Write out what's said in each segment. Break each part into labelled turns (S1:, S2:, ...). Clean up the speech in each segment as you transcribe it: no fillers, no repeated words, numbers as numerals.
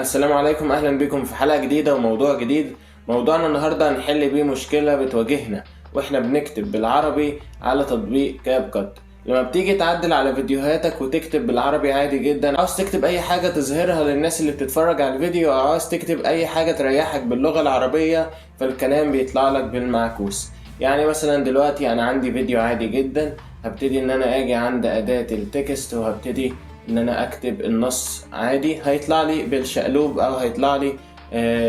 S1: السلام عليكم، اهلا بكم في حلقة جديدة وموضوع جديد. موضوعنا النهاردة هنحل بيه مشكلة بتواجهنا واحنا بنكتب بالعربي على تطبيق CapCut. لما بتيجي تعدل على فيديوهاتك وتكتب بالعربي عادي جدا، عاوز تكتب اي حاجة تظهرها للناس اللي بتتفرج على الفيديو، او عاوز تكتب اي حاجة تريحك باللغة العربية، فالكلام بيطلع لك بالمعكوس. يعني مثلا دلوقتي انا عندي فيديو عادي جدا، هبتدي ان انا اجي عند اداة ال text وهبتدي ان انا اكتب النص عادي، هيطلع لي بالشقلوب، او هيطلع لي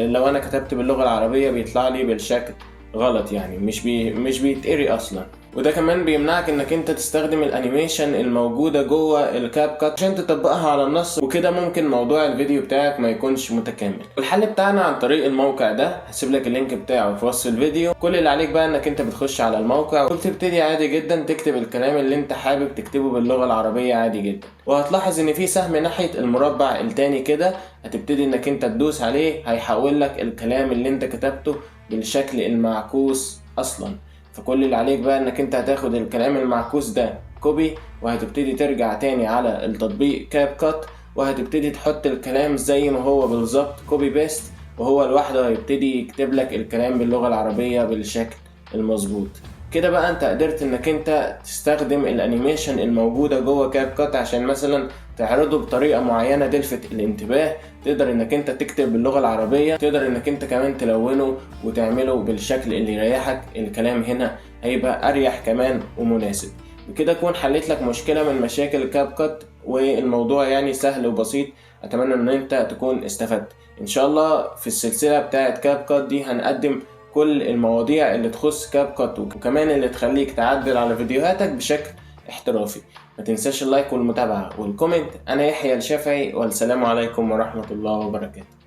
S1: لو انا كتبت باللغة العربية بيطلع لي بالشكل غلط، يعني مش بيتقري اصلا. وده كمان بيمنعك انك انت تستخدم ال animation الموجودة جوه ال CapCut عشان تطبقها على النص، وكده ممكن موضوع الفيديو بتاعك ما يكونش متكامل. الحل بتاعنا عن طريق الموقع ده، هسيب لك ال link بتاعه في وصف الفيديو. كل اللي عليك بقى انك انت بتخش على الموقع وبتبتدي عادي جدا تكتب الكلام اللي انت حابب تكتبه باللغة العربية عادي جدا، وهتلاحظ ان في سهم ناحية المربع التاني كده، هتبتدي انك انت تدوس عليه، هيحول لك الكلام اللي انت كتبته بالشكل المعكوس اصلا. فكل اللي عليك بقى انك انت هتاخد الكلام المعكوس ده copy، وهتبتدي ترجع تاني على التطبيق CapCut، وهتبتدي تحط الكلام زي ما هو بالظبط copy paste، وهو لوحده هيبتدي يكتب لك الكلام باللغة العربية بالشكل المظبوط. كده بقى انت قدرت انك انت تستخدم ال animation الموجودة جوه CapCut عشان مثلا تعرضه بطريقة معينة تلفت الانتباه، تقدر انك انت تكتب باللغة العربية، تقدر انك انت كمان تلونه وتعمله بالشكل اللي يريحك. الكلام هنا هيبقى اريح كمان ومناسب. بكده اكون حليت لك مشكلة من مشاكل CapCut، والموضوع سهل وبسيط. اتمنى ان انت تكون استفدت. ان شاء الله في السلسلة بتاعت CapCut دي هنقدم كل المواضيع اللي تخص CapCut، وكمان اللي تخليك تعدل على فيديوهاتك بشكل احترافي. ما تنساش ال like والمتابعة وال comment. أنا يحيى الشافعي، والسلام عليكم ورحمة الله وبركاته.